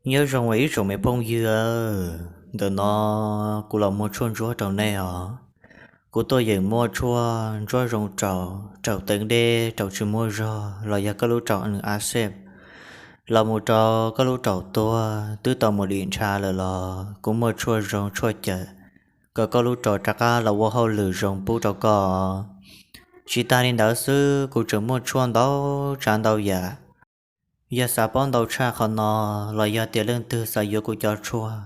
Nyob zoo ib tsoom me phooj ywg, ntawm no kuv los muag tshuaj ntsuab rau nej os. Kuv tuaj yeem muaj tshuaj ntsuab zoo rau, raug teeb deb, raug tsis muaj zog, los yog koj lub raum nws a xej, los mus rau koj lub raum tuag twb tau mus dim ntsha lawm los kuv muaj tshuaj zoo tshuaj cawm kom koj lub raum rov qab los ua hauj lwm zoo pub rau koj. Tsis tas li ntawd xwb, kuv tseem muaj tshuaj ntau tsav ntau yam. Yog xav paub ntau tshaj qhov no, los yog tias leej twg xav yuav kuv cov tshuaj,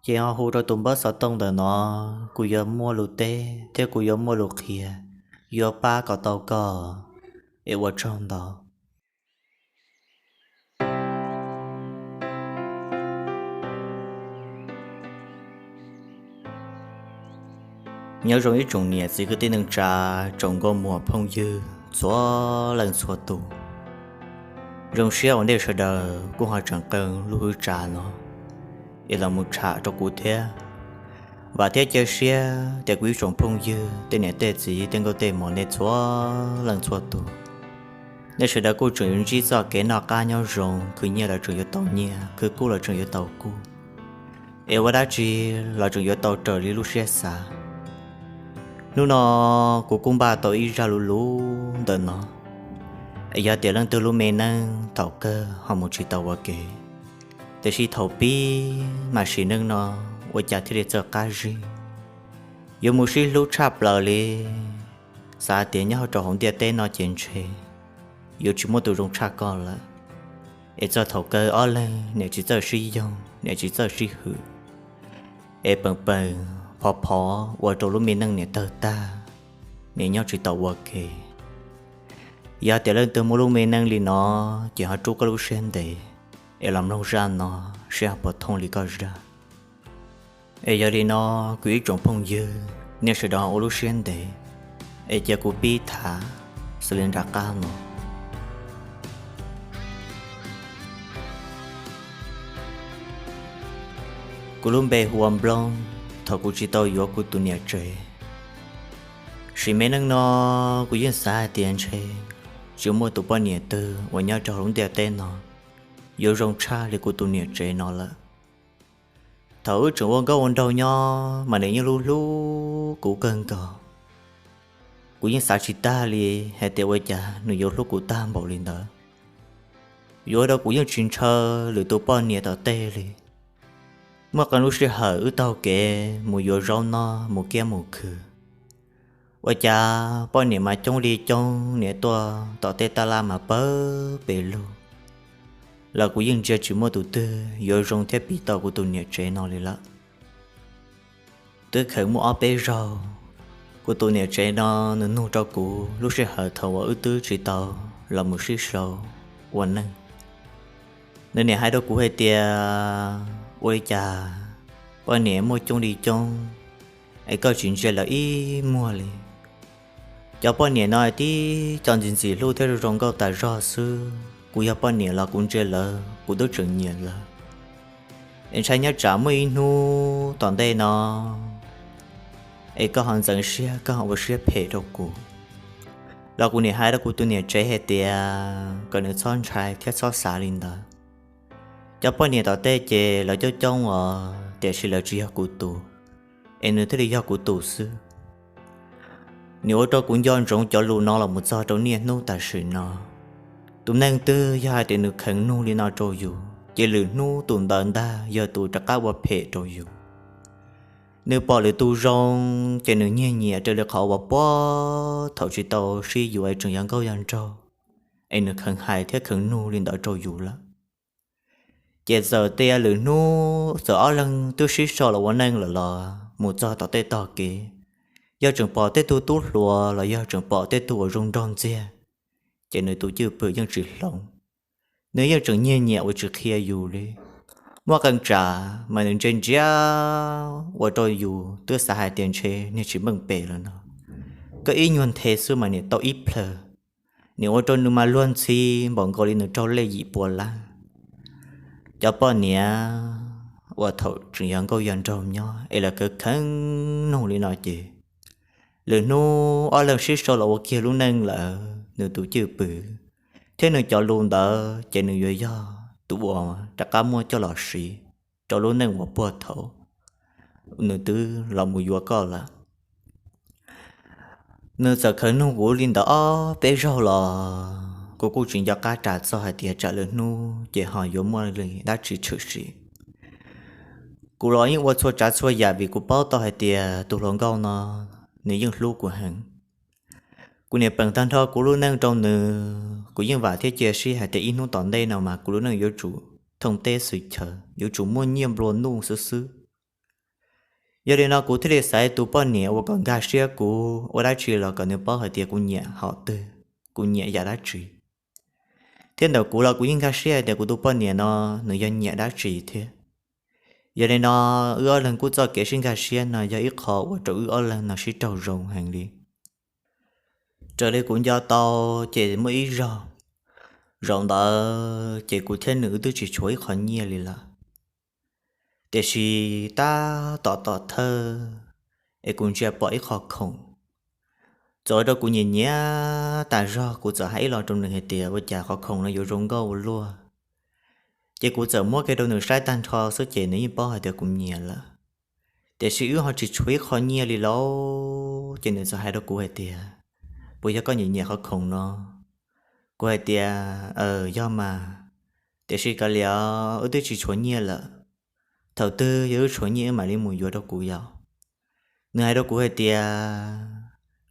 ces ho hu rau tus npawb xov tooj ntawm no, kuv yuav muaj lus teb thiab kuv yuav muaj lus qhia, yuav pab kom tau koj. Es ua tsaug ntau. Nyob zoo ib tsoom niam txiv kwv tij neej tsa, tsoom nkauj muam phooj ywg txhua leej txhua tus. Zoo siab uas nej sawv daws kuj ho tseem qee lub hwv tsav no es los mus tsham rau kuv thiab. Vam thiab cia siab tias kuv ib tsoom phooj ywg, tej niam tej txiv, tej nkauj tej muam, nej txhua leej txhua tus, nej sawv daws kuj tseem yuav ntsib txoj kev noj qab nyob zoo, khwv nyiaj los tseem yuav tau nyiaj, khwv kub los tseem yuav tau kub, es ua dab tsi los tseem yuav tau raws li lub siab xav. Hnub no kuv kuj npaj tau ib zaj lus lus ntawm no, es yog tias leej twg lub me neej thaum kawg ho mus tsis tau ua ke, tiam sis thaum pib mas sim neej no ua cas thiaj li txawj qab zib, yuav mus sib hlub tshaj plaws li. Xav tias nyob rau hauv ntiaj teb no ces ntshe yuav tsis muaj tus zoo tshaj koj lawm, es txog thaum kawg ob leeg niam tsis txawj sib yoog, niam tsis txawj sib hwm, es peem peem phov phov ua rau lub me neej niam tawg tag, niam nyob tsis tau ua ke. Yog tias leej twg muaj lub me neej li no, ces ho rub koj lub siab ntev es los mloog zaj no, seb ho puas thooj li koj zaj. Es yog li no, kuv ib tsoom phooj ywg, nej sawv daws ua lub siab ntev es cia kuv pib tham xws li nram qab no. Kuv lub npe hu ua Nplooj. Thaum kuv tsis tau yuav kuv tus niam tsev, sim me neej no kuv yeej xav hais tias ntshe tsis muaj tus poj niam twg uas nyob rau hauv lub ntiaj teb no yuav zoo tshaj li kuv tus niam tsev no lawm. Thaum wb tseem ua nkauj ua nraug nyob mas nws yeej hlub hlub kuv kawg nkaus. Kuv yeej xav tsis tag li hais tias ua cas nws yuav hlub kuv tag npaum li ntawd. Yuav ua rau kuv yeej tsis ntshaw lwm tus poj niam tom tej li. Muaj qee lub sij hawm wb taug kev mus yuav zaub noj, mus kiab mus khw, ua cas poj niam mas coob li coob, niam tuaj tom tej taj laj mas pawg pes lug, los kuv yeej ntsia tsis muaj tus twg yuav zoo thiab piv tau kuv tus niam tsev no li lawm. Twb kheev muaj ob peb zaug, kuv tus niam tsev no nws nug rau kuv lub sij hawm thaum uas wb twb tsis tau los mus sib sau ua neej. Nws niam hais rau kuv hais tias, ua li cas poj niam muaj coob li coob es koj tsis ntsia lawv ib muag li? Cov poj niam no tib co ntxim ntxim hlub thiab zoo zoo nkauj tas zog xwb, kuv yog poj niam los kuv ntsia lawv kuv twb tseem nyiam lawv. Es ntshai nyob tsam muaj ib hnub tom ntej no es koj ho ntxeev siab, koj ho ua siab phem rau kuv. Los kuv niam hais rau kuv tus niam tsev hais tias kom nws txhob ntshai thiab txhob xav li ntawd. Cov poj niam tom tej ces lawv coob coob os, tiam sis lawv tsis yog kuv tus, es nws thiaj li yog kuv tus xwb. Nws ua rau kuv nco ntsoov cov lus no los mus txog rau niaj hnub tam sim no. Tus neeg twg yog hais tias nws kheev nug li no rau yus, ces lwm hnub tus ntawd ntag yog tus rov qab ua phem rau yus. Nws pom lwm tus zoo, ces nws nyiag nyiam raws li qhov uas puag thaum tsis tau sib yuav es tseem yog nkauj yog nraug, es nws kheev hais thiab kheev nug li ntawd rau yus lawm. Ces txawm tias lwm hnub txawm ob leeg twb sib sau los ua neej lawm los mus txog tom tej tog kev, yog tseem pom tej tug tub hluas los yog tseem pom tej tug uas zoo nraug ntxiag, ces nws tus cwj pwm yeej tsis hloov. Nws yeej tseem nyiag nyiam uas tsis qhia yus li. Muaj qee tsam mas nws ntse ntsia ua rau yus twb xav hais tias ntshe niag tsis meej pem lawm no. Koj ib nyuag nthe xwb mas niam tau ib plhaw, niam ua rau nws mas luag ntxhi npaum nkaus li nws raug lej yim pua lab. Cov poj niam uas thaum tseem yog nkauj yog nraug nyob es lawv kheev kheev nug li no ces, lwm hnub ob leeg sib sau los ua kiag lub neej lawm, nws tus cwj pwm thiab nws cov lus ntawd ces nws yuav yog tus uas rov qab muab coj los siv rau lub neej uas puag thaum nws twb los mus yuav koj lawm. Nws txawm khawv nug kuv li ntawd ob peb zaug los kuv kuj tsis nco qab ras txog hais tias tsam lwm hnub ces ho yuav muaj li dab tsi tshwm sim. Kuv los yeej ua txhua tsav txhua yam vim kuv paub tau hais tias tus hluas nkauj no nws yeej hlub kuv heev. Kuv niam peem tag nrho kuv lub neej rau nws, kuv yeej vam thiab cia siab hais tias ib hnub tom ntej no mas kuv lub neej yuav tsum thooj teb xwm chaw, yuav tsum muaj nyiaj nplua nuj xwb xwb. Yog li no kuv thiaj li xaiv tus poj niam uas kom nkag siab kuv ua dab tsi los kom nws paub hais tias kuv nyiam hom twg, kuv nyiam yam dab tsi. Thiab ntawm kuv los kuv yeej nkag siab hais tias kuv tus poj niam no nws yog nyiam dab tsi thiab. Yog li no wb ob leeg kuj txoj kev sib nkag siab no yog ib qho ua rau wb ob leeg no sib raug zoo heev li. Raws li kuv nco tau ces muaj ib zaug, zaum ntawd ces kuv thiab nws wb twb tsis tshuav ib qho nyiaj li lawm. Tiam sis tab tom tom thawj es kuv ntsia pom ib qho khoom, txawm ua rau kuv nyiam nyiam tas zog, kuv txawm hais ib los rau nws hais tias ua cas qhov khoom no yuav zoo nkauj ua luaj. Ces kuv txawm muab kiag rau nws saib tag nrho xwb ces nws yeej paub hais tias kuv nyiam lawm. Tiam sis wb ho tsis tshuav ib qho nyiaj li lauj, ces nws txawm hais rau kuv hais tias puas yog koj nyiam nyiam qhov khoom no? Kuv hais tias aws, yog mas, tiam sis kav liam, wb twb tsis tshuav nyiaj lawm. Thaum twg yog wb tshuav nyiaj wb mam li mus yuav rau kuv yom. Nws hais rau kuv hais tias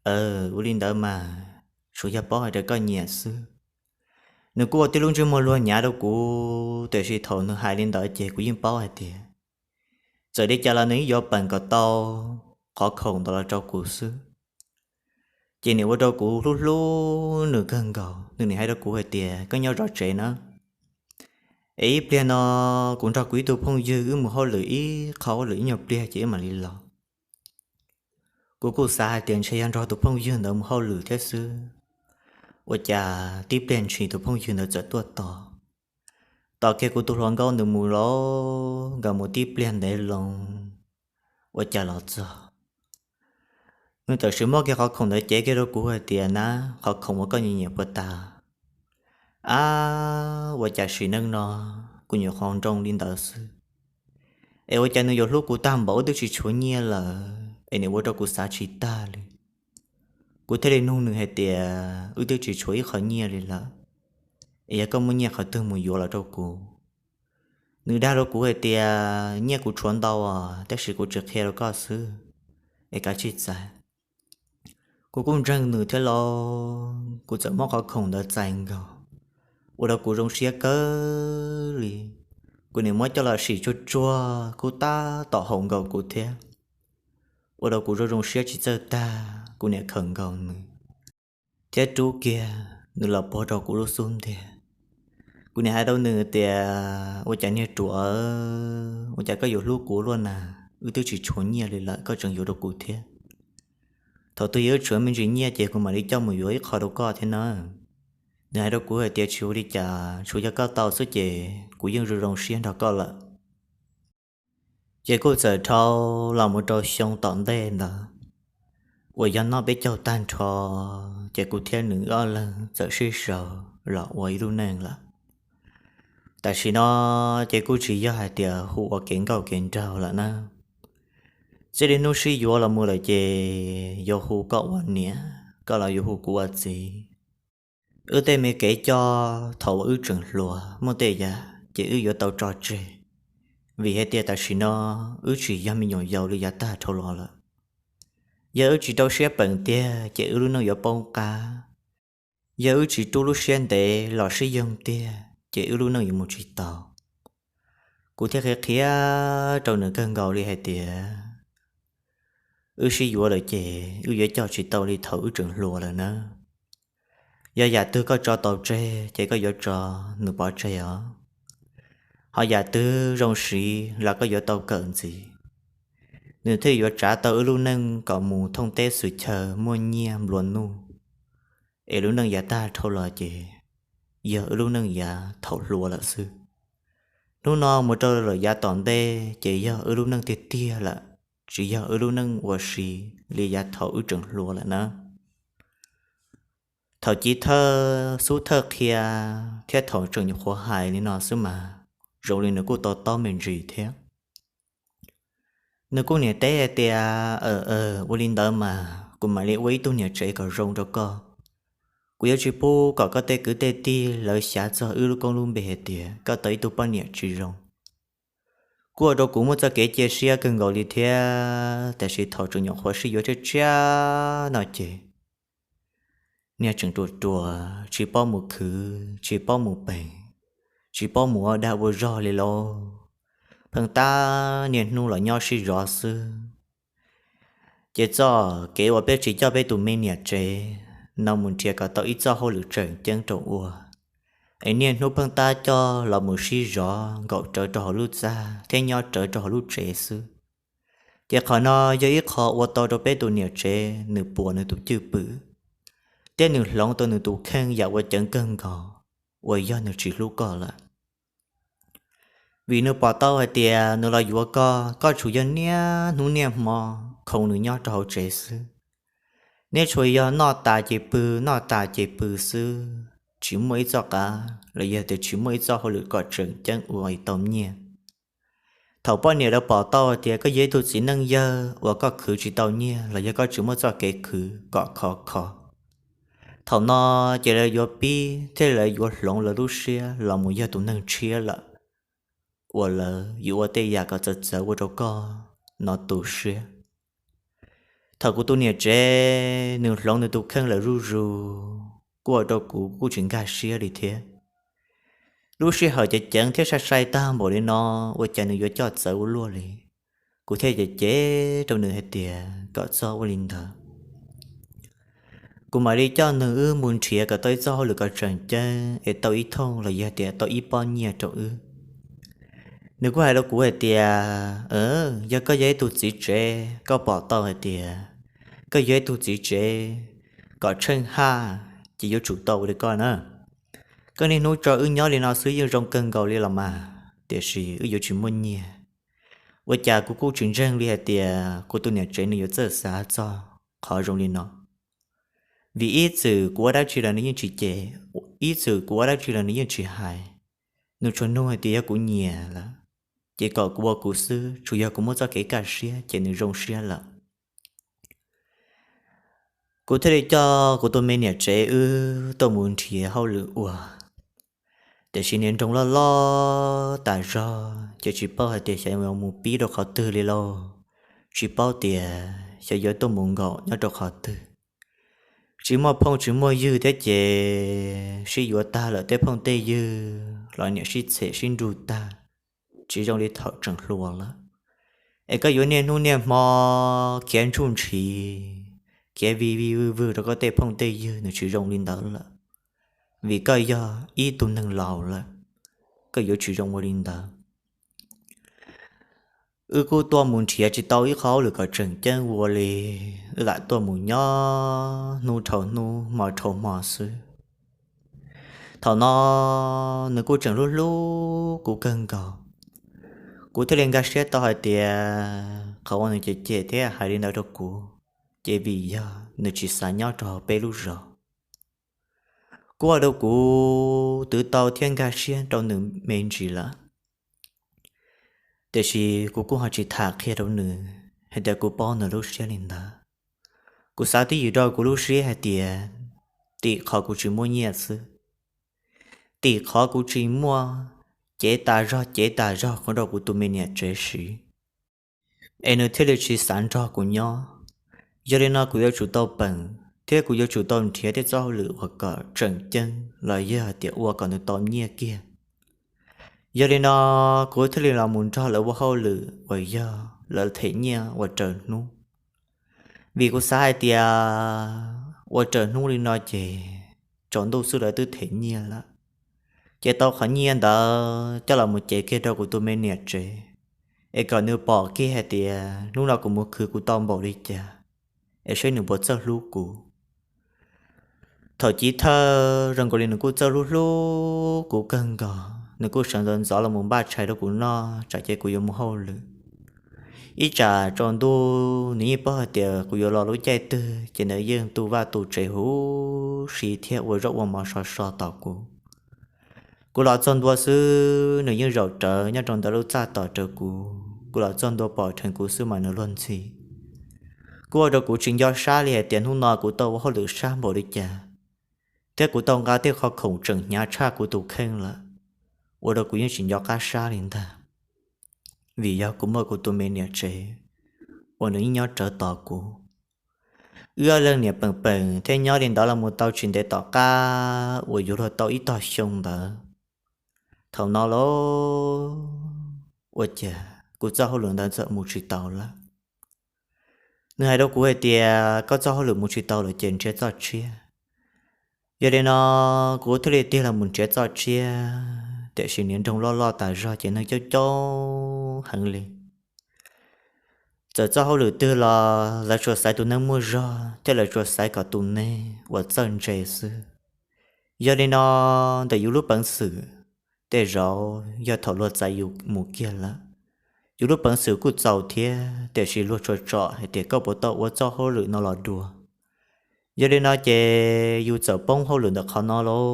aws, ua li ntawd mas, tsuas yog paub hais tias koj nyiam xwb. Nws kuj ua tib lub ntsej muag luag nyav rau kuv, tiam sis thaum nws hais li ntawd ces kuv yeej paub hais tias txawm li cas los nws yeej yuav peem kom tau qhov khoom ntawd los rau kuv xwb. Ces nws ua rau kuv hlub hlub nws kawg nkaus, nws nim hais rau kuv hais tias koj nyob zov tsev na, es ib pliag no kuv nrog kuv ib tug phooj ywg wb mus hauj lwm ib qho hauj lwm ib nyuag pliag ces wb mam li los. Kuv kuj xav hais tias ntshe yog nrog tus phooj ywg ntawd mus hauj lwm thiab xwb, ua cas tib pliag ntshis tus phooj ywg ntawd txawm tuaj tos. Tos kiag kuv tus hluas nkauj ntawd mus los nkawd mus tib pliag ntev loo, ua cas los txog. Nws txawm sim muab kiag qhov khoom ntawd cev kiag rau kuv hais tias nab, qhov khoom uas koj nyiam nyiam puas tas? Ab, ua cas sim neej no kuv nyuam qhuav nroo li ntawd xwb, es ua cas nws yuav hlub kuv tag npaum, wb twb tsis tshuav nyiaj lawm es nws ua rau kuv xav tsis tag li. Kuv thiaj li nug nws hais tias wb twb tsis tshuav ib qho nyiaj li lawm, es yog koj muaj nyiaj qhov twg mus yuav los rau kuv. Nws dag rau kuv hais tias nyiaj kuv tshuav ntau os, tab sis kuv tsis qhia rau koj xwb, es kav tsij txais. Kuv kuj ntseeg nws thiab los kuv txawm muab qhov khoom ntawd txais nkaus, ua rau kuv zoo siab kawg li. Kuv nim muab coj los sim tsuag tsuag kuj tab tom haum nkaus kuv thiab, ua rau kuv zoo zoo siab tsis txawj tag, kuv nim khawm nkaus nws thiab rub kiag nws los puag rau kuv lub xub ntiag. Kuv nim hais rau nws tias ua cas niag ruam, ua cas koj yuav hlub kuv luaj na, wb twb tsis tshuav nyiaj li lawm koj tseem yuav rau kuv thiab. Thaum twg yog wb tshuav me ntsis nyiaj ces kuv mam li coj mus yuav ib qho rau koj thiab na. Nws hais rau kuv hais tias tsis ua li cas, tsuas yog koj tau xwb ces kuv yeej zoo zoo siab nrog koj lawm. Ces kuj txawm dhau los mus rau xyoo tom ntej ntawd uas yog noj peb caug tag nrho, ces kuv thiab nws ob leeg txawm sib sau los ua ib lub neej lawm. Tam sim no ces kuj tsis yog hais tias hu ua kev nkauj kev nraug lawm na. Txij li hnub sib yuav los mus lawm ces yuav hu koj ua niam, koj los yuav hu kuv ua txiv. Wb tej me kev coj thaum uas wb tseem hluas muaj tej yam ces wb yuav tau tso tseg, vim hais tias tam sim no wb tsis yog me nyuam yaus li yav tag dhau los lawm. Yog wb tsis rau siab peem tiag ces wb lub neej yuav poob qab. Yog wb tsis rub lub siab ntev los sib yoog tiag ces wb lub neej yuav mus tsis tau. Kuv thiaj qhia qhia rau nws kawg nkaus li hais tias wb sib yuav lawm ces wb yuav coj tsis tau li thaum wb tseem hluas lawm na. Yog yam twg koj tso tau tseg ces koj yuav tso nws pov tseg os. Ho yam twg zoo siv los koj yuav tau kawm ntxiv. Nws thiaj yuav tsav tau wb lub neej kom mus thooj teb xwm chaw muaj nyiaj nplua nuj. Es lub neej yav tag dhau los ces yog wb lub neej yav thaum hluas lawm xwb. Hnub no mus rau lawm yav tom ntej ces yog wb lub neej tiag tiag lawm, tsis yog wb lub neej ua si li yav thaum wb tseem hluas lawm na. Thaum chiv thawj xub thawj qhia thiab thaum tseem nyuam qhuav hais li no xwb mas zoo li nws kuj to taub me ntsis thiab. Nws kuj niam teb hais tias, Aws, ua li ntawd mas kuv mam li ua ib tug niam tsev kom zoo rau koj. Kuv yuav tsis pub kom koj tej kwv tej tij lawv xyav txog wb lub koob lub npe hais tias koj tau ib tug poj niam tsis zoo. Kuj ua rau kuv muaj txoj kev cia siab kawg nkaus li thiab, tiam sis thaum tseem nyuam qhuav sib yuav tshiab tshiab no ces niag tseem ruam ruam, tsis paub mus khwv, tsis paub mus peem, tsis paub mus ua dag ua zog li lauj. Pheej tab niaj hnub los nyob sib zov xwb. Ces txoj kev uas peb tsis coj peb tus me niam tsev no mus nrhiav kom tau ib txoj hauj lwm tseem ceeb rau ua, es niaj hnub pheej tab coj los mus sib zov nkaum rawv rau hauv lub txaj thiab nyob rawv rau hauv lub tsev xwb. Ces qhov no yog ib qho ua tau rau peb tus niam tsev nws puas nws tus cwj pwm, thiab nws hloov tau nws tus kheej yam uas ceev kawg nkaus uas yog nws tsis hlub koj lawm. Vim nws pom tau hais tias nws los yuav koj, koj tsuas yog niaj hnub niaj hmo khoov nws nyob rau hauv tsev xwb. Neb tsuas yog noj tas ces pw, noj tas ces pw xwb, tsis muaj ib txoj qav los yog tias tsis muaj ib txoj hauj lwm kom tseem ceeb ua tau nyiaj. Thaum poj niam lawv pom tau hais tias koj yog ib tug txiv neej yawg uas koj khwv tsis tau nyiaj los yog koj tsis muaj txoj kev khwv kom khov kho, thaum no ces lawv yuav pib thiab lawv yuav hloov lawv lub siab los mus yog tus neeg tshiab lawm, uas lawv yuav ua tej yam kom txawv txawv ua rau koj no tu siab. Thaum kuv tus niam tsev nws hloov nws tus kheej lawm zuj zus, kuj ua rau kuv kuj tsis nkag siab li thiab. Lub sij hawm ceev ceev thiab sai sai tag npaum li no, ua cas nws yuav coj txawv ua luaj li. Kuv thiaj cem cem rau nws hais tias kom txhob ua li ntawd. Kuv mam li coj nws wb mus nrhiav kom tau ib txoj hauj lwm kom tseem ceeb es tau ib thooj los yog tias tau ib pob nyiaj rau wb. Nws kuj hais rau kuv hais tias, Yog koj yog ib tug txiv tsev, koj pom tau hais tias koj yog ib tug txiv tsev kom tsheej haj, ces yuav tsum tau ua li koj na. Koj niaj hnub tso wb nyob li no xwb yeej zoo kawg nkaus li los mas, tiam sis wb yuav tsis muaj nyiaj. Ua cas kuv kuj tsis ntseeg li hais tias kuv tus niam tsev nws yuav txawj xav txog qhov zoo li no. Vim ib txwm kuv ua dab tsi los nws yeej tsis cem, ib txwm kuv ua dab tsi los nws yeej tsis hais. Nws tsuas nug hais tias yog kuv nyiam lawm, ces kom kuv ua kuv xwb, tsuas yog kuv muaj txoj kev kaj siab ces nws zoo siab lawm. Kuv thiaj li coj kuv tus me niam tsev wb tuaj mus nrhiav hauj lwm ua. Tiam sis niag nroog loj loj tas zog ces tsis paub hais tias xyov yuav mus pib rau qhov twg li lauj. Tsis paub tias xyov yuav tuaj mus nkaum nyob rau qhov twg. Tsis muaj phooj tsis muaj ywg thiab ces sib yuav tag lawm tej phooj tej ywg los niam sib txhem sib nrug tag, tsis zoo li thaum tseem hluas lawm. Es koj yuav niaj hnub niaj hmo khiav ntshuj ntshiv, khiav vij vij vwj vwg rau koj tej phooj tej ywg nws tsis zoo li ntawd lawm. Vim koj yog ib tug neeg laus lawm, koj yuav tsis zoo ua li ntawd. Wb kuj tuaj mus nrhiav tsis tau ib qho hauj lwm kom tseem ceeb ua li, wb lam tuaj mus nyob hnub dhau hnub hmo dhau hmo xwb. Thaum no nws kuj tseem hlub hlub kuv kawg nkaus. Kuv thiaj li nkag siab tau hais tias qhov uas nws cem cem thiab hais li ntawd rau kuv, ces vim yog nws tsis xav nyob rau hauv peb lub zos. Kuj ua rau kuv twv tau thiab nkag siab rau nws me ntsis lawm. Tiam sis kuv kuj ho tsis tham qhia rau nws hais tias kuv paub nws lub siab li ntawd. Kuv xav twj ywm rau kuv lub siab hais tias tim qhov kuv tsis muaj nyiaj xwb, tim qhov kuv tsis muaj cev tas zog cev tas zog khoov rau kuv tus me niam tsev siv, es nws thiaj li tsis xav nrog kuv nyob. Yog li no kuv yuav tsum tau peem thiab kuv yuav tsum tau nrhiav tej txoj hauj lwm uas kom tseem ceeb los yog hais tias ua kom nws tau nyiaj kiag. Yog li no kuv thiaj li los mus nrog lawv ua hauj lwm uas yog lawv them nyiaj ua raws hnub. Vim kuv xav hais tias ua raws hnub li no ces tsaus ntuj xwb lawv twb them nyiaj lawm. Ces tau qhov nyiaj ntawd coj los mus cev kiag rau kuv tus me niam tsev, es kom nws pom kiag hais tias hnub no kuv mus khwv kuv tau npaum li cas, es saib nws puas txawj hlub kuv. Thaum chiv thawj zoo nkaus li nws kuj txawj hlub hlub kuv kawg nkaus, nws kuj sawv ntxov ntxov los mus npaj tshais rau kuv noj tsam ces kuv yuav mus hauj lwm. Ib tsam tsaus ntuj nws yeej paub hais tias kuv yuav los lub caij twg ces nws yeej tu vaj tu tsev huv si thiab ua zaub ua mov so so tos kuv. Kuv los txog ntua xwb nws yeej zaum rawv nyob rau ntawm lub txaj tos rau kuv. Kuv los txog ntua pom dheev kuv xwb mas nws luag ntxhi. Kuj ua rau kuv tsis nco sab li hais tias hnub no kuv tau ua hauj lwm sab npaum li cas, thiab kuv tau nqa tej qhov khoom tseem hnyav tshaj kuv tus kheej lawm, ua rau kuv yeej tsis nco qab sab li ntag. Vim yog kuv muaj kuv tus me niam tsev uas nws yeej nyob rawv tos kuv. Wb ob leeg niam peem peem thiab nyob li ntawd los mus tau tsis ntev tom qab uas yuav luag tau ib tog xyoo ntawd. Thaum no los ua cas kuv txoj hauj lwm ntawd txawm mus tsis tau lawm. Nws hais rau kuv hais tias koj txoj hauj lwm mus tsis tau lawm ces nrhiav txoj tshiab. Yog li no kuv thiaj li tig los mus nrhiav txoj tshiab, tiam sis niag nroog loj loj tas zog ces neeg coob coob heev li. Txawm txoj hauj lwm twg los lawv tsuas xaiv tus neeg muaj zog thiab lawv tsuas xaiv kom tus neeg uas txawj ntse xwb. Yog li no ntawm yus lub peev xwm, tej zaum yog thaum luag txais yus mus kiag lawm, yus lub peev xwm kuj txaus thiab, tiam sis luag tsuas tsom hais tias koj puas tau ua txoj hauj lwm no los dua. Yog li no ces yus txawm poob hauj lwm ntawm qhov no lauj,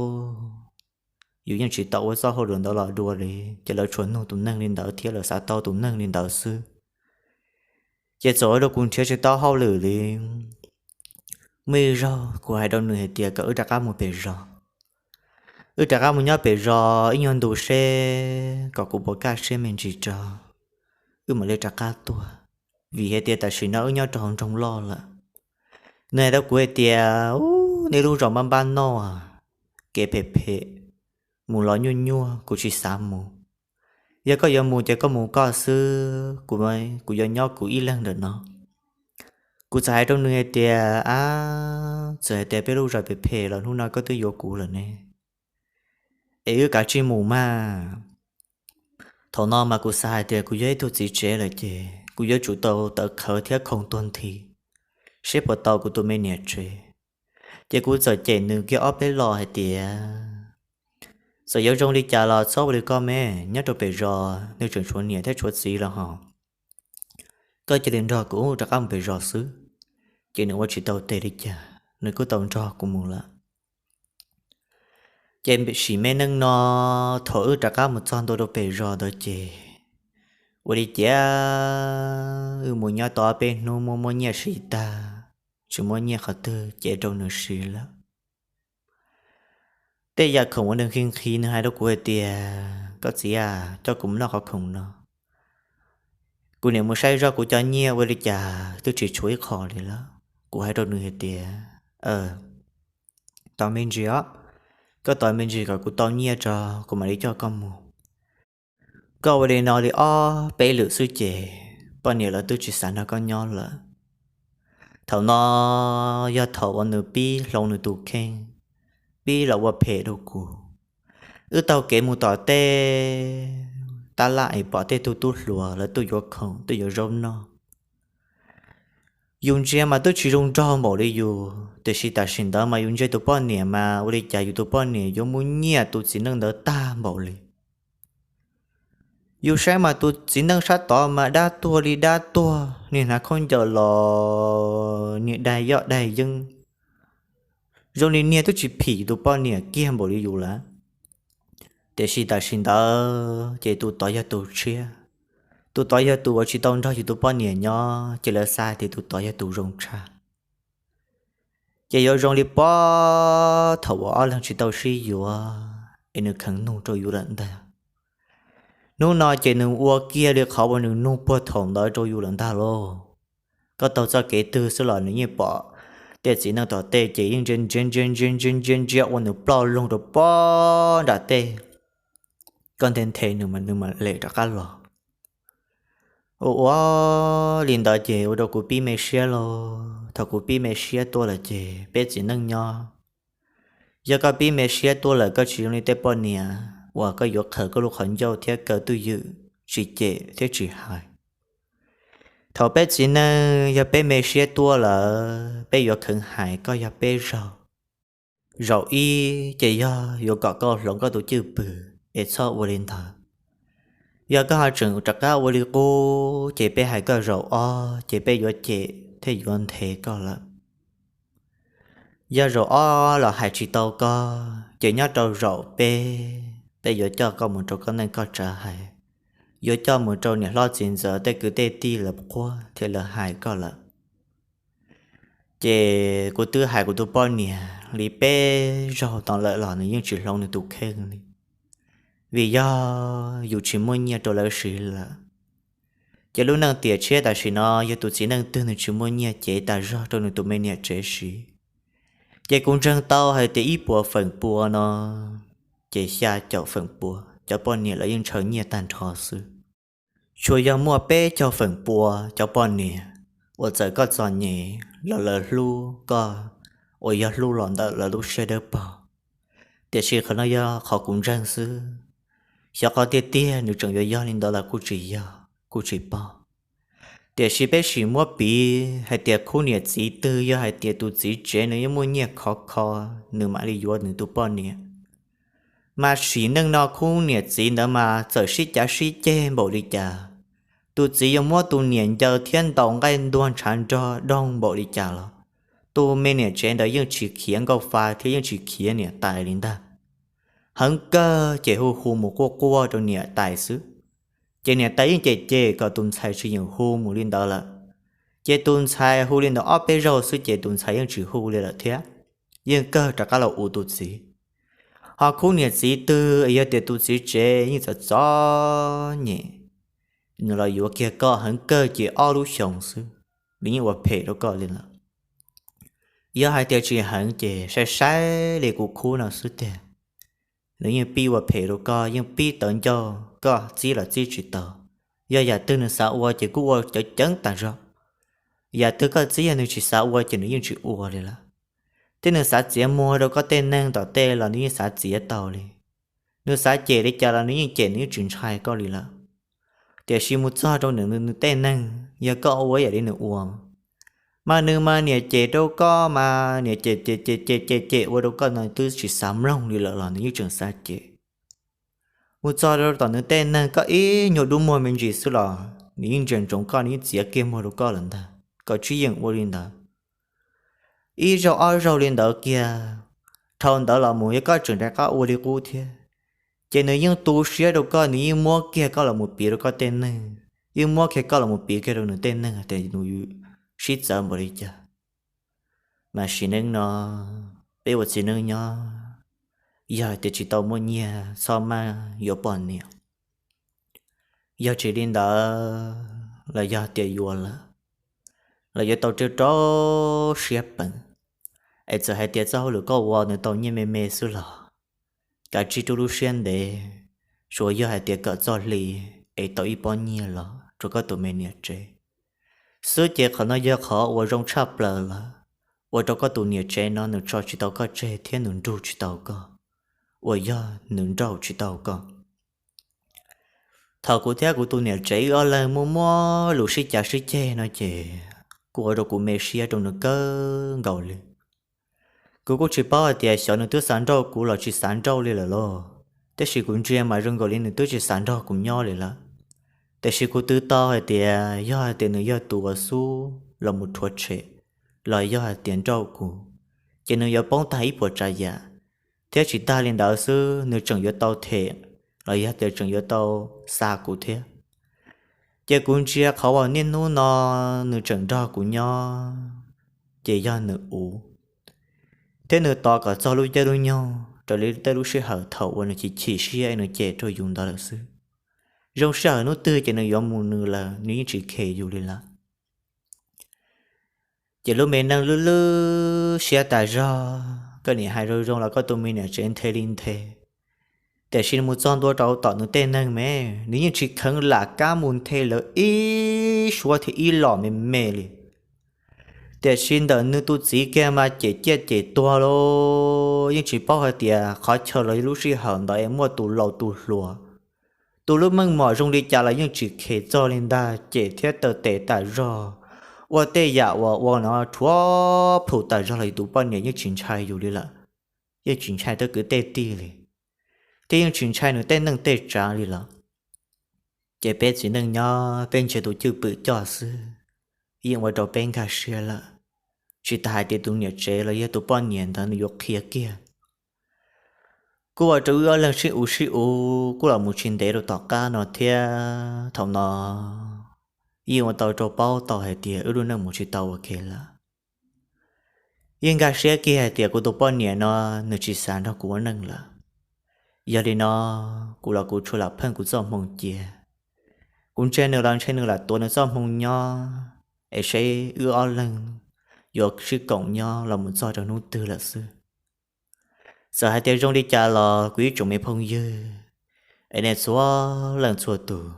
yus yeej tsis tau ua txoj hauj lwm ntawd los dua li, ces lawv tsuas nug tus neeg li ntawd thiab lawv xav tau tus neeg li ntawd xwb. Ces txawm ua rau kuv nrhiav tsis tau hauj lwm li. Muaj ib zaug kuv hais rau nws hais tias kom wb rov qab mus pem zos, wb rov qab mus nyob pem zos ib nyuag ntu seb kom kuv puas kaj siab me ntsis tso, wb mam li rov qab tuaj, vim hais tias tam sim no wb nyob rau hauv nroog loj lawm. Nws hais rau kuv hais tias, Ub, nej lub zos npab npab noj, kev phem phem, mus los nyuaj nyuaj, kuv tsis xav mus. Yog koj yuav mus ces koj mus koj xwb, kuv, kuv yuav nyob kuv ib leeg ntawm no. Kuv txawm hais rau nws hais tias, Ab, txawm hais tias peb lub zos phem phem los hnub no koj twb yuav kuv lawm ne, es wb kav tsij mus mas. Thaum no mas kuv xav hais tias kuv yog ib tug txiv tsev lawm ces kuv yuav tsum tau tawv qhawv thiab khoov tuag nthi, seb puas tau kuv tus me niam tsev. Ces kuv txawm cem nws kiag ob peb lo hais tias, Txawm yuav zoo li cas los txhob ua li koj me, nyob rau pem zos nws tseem tshuav niam thiab tshuav txiv los hos, koj cia li nrog kuv rov qab mus pem zos xwb. Ces nws ua tsis tau tes li cas, nws kuj tau nrog kuv mus lawm. Ces sim me neej no, thaum wb rov qab mus txog ntua rau pem zos ntawd ces, ua li cas wb mus nyob tau peb hnub muaj muaj nyiaj siv tag, tsis muaj nyiaj qhov twg cev rau nws siv lawm. Tej yam khoom uas nws nqhis nqhis nws hais rau kuv hais tias, Koj txiv a, coj kuv mus noj qhov khoom no. Kuv niam mus saib zoj kuv cov nyiaj ua li cas twb tsis tshuav ib qho li lawm. Kuv hais rau nws hais tias, Tos me ntsis os, koj tos me ntsis kom kuv tau nyiaj tso, kuv mam li coj koj mus. Koj ua li no li ob peb lwm xwb ces poj niam lawv twb tsis xav nrog koj nyob lawm. Thaum no yog thaum uas nws pib hloov nws tus kheej, pib los ua phem rau kuv. Wb taug kev mus tom tej tab laj es pom tej tug tub hluas lawv tuaj yuav khoom tuaj yuav zaub noj. Yus ntsia mas twb tsis zoo nraug npaum li yus, tiam sis tam sim ntawd mas yus ntsia tus poj niam mas ua li cas yus tus poj niam yuav muaj nyiaj tus txiv neej ntawd tag npaum li. Yus saib mas tus txiv neej sab tod mas dab tuag li dab tuag, niag hnav khaub ncaws los niag daig yoj daig yeeb, zoo li niag twb tsis phim yus tus poj niam kiag npaum li yus lawm. Tiam sis tam sim ntawd ces tus tod yog tus tshiab, tus tod yog tus uas tsis tau nrog yus tus poj niam nyob ces lawv xav tias tus tod yog tus zoo tshaj. Ces yuav zoo li pob thaum uas ob leeg tsis tau sib yuav es nws kheev nug rau yus lawm ntag. Hnub no ces nws ua kiag li qhov uas nws nug puag thaum ntawd rau yus lawm ntag lauj. Koj taug txoj kev twg xwb los nws yeej pom tej txiv neej tom tej ces yeej ntsia ntsia ntsia ntsia ntsia ntsia ntsia ua nws ploj loog rau pob nram tej. Koj nthe nthe nws mas nws mam lem rov qab los. Ua ua li ntawd ces ua rau kuv pib me siab lauj. Thaum kuv pib me siab tuaj lawm ces peb txiv neej nyob, yog koj pib me siab tuaj lawm koj tsis zoo li tej poj niam uas koj yuav qhawv koj lub qhov ncauj thiab kaw twj ywm, tsis cem thiab tsis hais. Thaum peb txiv neej yog peb me siab tuaj lawm peb yuav kheev hais koj yog peb zaug. Zaum ib ces yog yuav kom koj hloov koj tus cwj pwm es txhob ua li ntawd. Yog koj ho tseem rov qab ua li qub ces peb hais koj zaum ob ces peb yuav cem thiab yuav nthe koj lawm. Yog zaum ob los hais tsis tau koj ces nyob rau zaum peb, peb yuav coj koj mus rau koj neej koj tsav hais, yuav coj mus rau niam hlob txiv ntxawm tej kwv tej tij lawv qhuab thiab lawv hais koj lawm. Ces kuv twb hais kuv tus poj niam li peb zaug tod lawm los nws yeej tsis hloov nws tus kheej li, vim yog yus tsis muaj nyiaj rau lawv siv lawm. Ces lub neej tiam tshiab tam sim no yog tus txiv neej twg nws tsis muaj nyiaj cev tas zog rau nws tus me niam tsev siv. Ces kuv ntseeg tau hais tias ib puas feem pua no ces xya caum feem pua cov poj niam lawv yeej ntshaw nyiaj tag nrho xwb. Tsuas yog muaj peb caug feem pua cov poj niam uas txawm koj txom nyem los lawv hlub koj uas yog hlub los ntawm lawv lub siab dawb paug. Tiam sis qhov no yog qhov kuv ntseeg xwb, xyov qhov tiag tiag nws tseem yuav yog li ntawd los kuj tsis yog kuj tsis paub. Tiam sis peb sim muab piv hais tias khub niam txiv twg yog hais tias tus txiv tsev nws yeej muaj nyiaj khov kho, nws mam li yuav nws tus poj niam. Mas sim neej no khub niam txiv ntawd mas txawm sib cav sib ceg npaum li cas, tus txiv yuav muab tus niam ncaws thiab ntaus nqaij ntuag ntshav nrog doog npaum li cas los tus me niam tsev ntawd yeej tsis khiav nkauj fa thiab yeej tsis khiav niam tais li ntag. Heev kawg ces hu hu mus quaj quaj rau niam tais xwb. Ces niam tais yeej cem cem kom tus ntxhais tsis yeem hu mus li ntawd lawm. Ces tus ntxhais hu li ntawd ob peb zaug xwb ces tus ntxhais yeej tsis hu li lawm thiab, yeej kawg rov qab los ua tus txiv. Ho khub niam txiv twg yog tias tus txiv tsev yeej txom txom nyem, nws los yuav kiag koj heev kawg ces ob lub xyoos xwb, nws yeej ua phem rau koj li lawm. Yog hais tias tsis heev ces saib saib li kuv khub no xwb tiag, nws yeej pib ua phem rau koj, yeej pib tawv ncauj, koj txib los txib tsis tau. Yog yam twg nws xav ua ces kuj ua cawv ceev tas zog. Yam twg koj txib yog nws tsis xav ua ces nws yeej tsis ua li lawm. Thiab nws xav txiav muag rau koj tej neeg tom tej los nws yeej xav txiav tau li. Nws xav cem li cas los nws yeej cem, nws yeej tsis ntshai koj li lawm. Tiam sis mus txog rau nws, nws tej neeg yog koj ua ib yam li nws ua, mas nws mas niam cem rau koj mas niam cem cem cem cem cem cem ua rau koj no twb tsis xav mloog li lawm los nws yeej tseem xav cem. Mus txog rau tom nws tej neeg koj ib nyuag dub muag me ntsis xwb los nws yeej ntsia ntsoov koj, nws yeej txiav kiag muag rau koj lawm ntag, koj tsis yeem ua li ntawd. Ib zaug ob zaug li ntawd kiag, dhau ntawd los mus yog koj tseem rov qab ua li qub thiab, ces nws yeej tu siab rau koj, nws yeej muab kiag koj los mus piav rau koj tej neeg, yeej muab kiag koj los mus piav kiag rau nws tej neeg tias nws sib txawv npaum li cas. Mas sim neej no peb ua txiv neej nyob, yog hais tias tsis tau muaj nyiaj txhob maj yuav poj niam. Yog tsis li ntawd los yog tias yuav lawm los yuav tau rau rau siab peem. Es txawm hais tias txoj hauj lwm koj ua nws tau nyiaj me me xwb los kav tsij rub lub siab ntev, tsuas yog hais tias kom txoj hli es tau ib pob nyiaj los rau koj tus me niam tsev xwb ces qhov no yog qhov uas zoo tshaj plaws lawm, ua rau koj tus niam tsev no nws tso tsis tau koj tseg thiab nws nrug tsis tau koj, uas yog nws nrauj tsis tau koj. Thaum kuv thiab kuv tus niam tsev wb ob leeg muaj muab lus sib cav sib ceg no ces kuj ua rau kuv me siab rau nws kawg nkaus li. Kuv kuj tsis paub hais tias xyov nws twb xav nrauj kuv los tsis xav nrauj li lawm lauj, tab sis kuv ntsia mas zoo nkaus li nws twb tsis xav nrog kuv nyob li lawm. Tiam sis kuv twb tau hais tias yog hais tias nws yog tus uas xub los mus rhuav tshem los yog hais tias nrauj kuv, ces nws yuav poob tag ib puas tsav yam, thiab tsis tag li ntawd xwb nws tseem yuav tau them los yog tias tseem yuav tau xa kuv thiab. Ces kuv ntsia qhov uas niaj hnub no nws tseem nrog kuv nyob ces yog nws ua, thiab nws tos kom txog lub caij lub nyoog raws li tej lub sij hawm thaum uas nws chim chim siab es nws cem rau yus ntawd lawm xwb. Zoo sij hawm hnub twg ces nws yuav mus nws lawm, nws yeej tsis khes yus li lawm. Ces lub me neej lwj lwj siab tas zog, koj niam hais zoo zoo los koj tus me niam tsev nthe li nthe. Tiam sis mus txog ntua rau tom nws tej neeg me, nws yeej tsis kheev lam kab mus nthe lawv ib suab thiab ib los me me li. Tiam sis ntawm nws tus txiv kiag mas cem ciaj cem tuag los yeej tsis paub hais tias qhov chaw los lub sij hawm ntawd es muaj tus laus tus hluas, tus lub meej mom zoo li cas los yeej tsis khes txog li ntag, cem thiab taw tes tas zog, ua tej yam uas ua no rhuav plhum tas zog los yus tus poj niam yeej tsis ntshai yus li lawm, yeej tsis ntshai tej kwv tej tij li, thiab yeej tsis ntshai nws tej neej tej tsav li lawm. Ces peb txiv neej nyob peb nrhiav tus cwj pwm coj xwb, yeej ua rau peb nkag siab lawm. Tsis tas hais tias tus niam tsev los yog tus poj niam ntawd nws yuav qhia kiag. Kuj ua rau wb ob leeg sib uv sib uv kuj los mus tsis ntev rau tom qab no thiab. Thaum no yeej ua tau rau paub tau hais tias wb lub neej mus tsis tau ua ke lawm. Yeej nkag siab kiag hais tias kuv tus poj niam no nws tsis xav nrog kuv ua neej lawm. Yog li no, kuv los kuv tsuas lam pheej kuv txoj hmoo cia. Kuv ntsia nws los ntshe nws lam tuav nws txoj hmoo nyob, es seb wb ob leeg yuav sib koom nyob los mus txog rau hnub twg lawm xwb. Txawm hais tias zoo li cas los kuv ib tsoom me phooj ywg, es nej txhua leej txhua tus,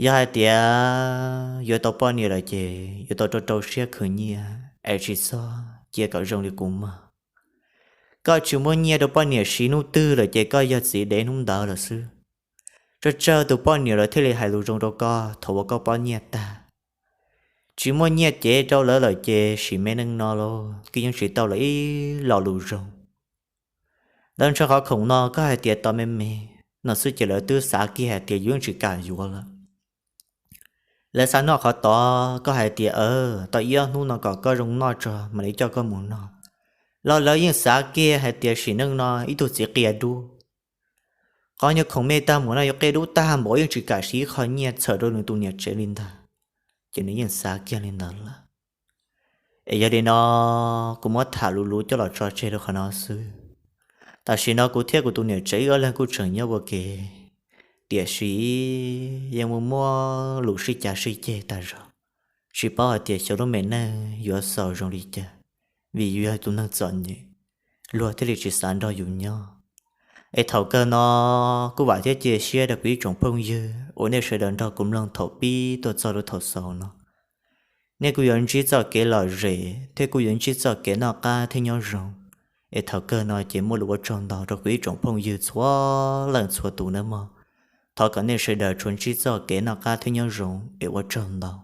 yog hais tias yuav tau poj niam lawm ces yuav tau rau rau siab khwv nyiaj, es tsis txhob cia kom zoo li kuv mog. Koj tsis muaj nyiaj rau poj niam siv hnub twg lawm ces koj yog txiv dev hnub ntawd lawm xwb. Tsawg tsawg tus poj niam lawv thiaj li hais lus zoo rau koj thaum uas koj poj nyiaj tag. Tsis muaj nyiaj cev rau lawv lawm ces sim me neej no los koj yeej tsis tau lawv ib lo lus zoo. Lawv ntshaw qhov khoom no koj hais tias tau me me no xwb ces lawv twb xav kiag hais tias yus yeej tsis kam yuav lawm. Lawv xav noj qhov tod koj hais tias tau ib ob hnub no kom koj zoo noj tso mam li coj koj mus noj, los lawv yeej xav kiag hais tias sim neej no ib tug txiv qia dub. Qhov nyuag khoom me tag mus no yuav qia dub tag npaum yeej tsis kam siv ib qho nyiaj txhawm rau nws tus niam tsev li ntag, ces nws yeej xav kiag li ntawd lawm. Es yog li no, kuv muab tham luv luv coj los tso tseg rau qhov no xwb. Tam sim no kuv thiab kuv tus niam tsev wb ob leeg kuj tseem nyob ua ke, tiam sis yeej muaj muab lus sib cav sib ceg tag zog, tsis paub hais tias xyov lub me neej yuav xaus zoo li cas, vim yus yog tus neeg txom nyem, luag thiaj li tsis xav nrog yus nyob. Es thaum kawg no kuj vam thiab cia siab rau kuv ib tsoom phooj ywg uas nej sawv daws nrog kuv mloog thaum pib tuaj txog lub thaum xaus no. Nej kuj yuav ntsib txoj kev lom zem thiab kuj yuav ntsib txoj kev noj qab thiab nyob zoo. Es thaum kawg no ces muaj lus ua tsaug ntau rau kuv ib tsoom phooj ywg txhua leej txhua tus nawb mog. Thov kom nej sawv daws tsuas ntsib txoj kev noj qab thiab nyob zoo es ua tsaug ntau.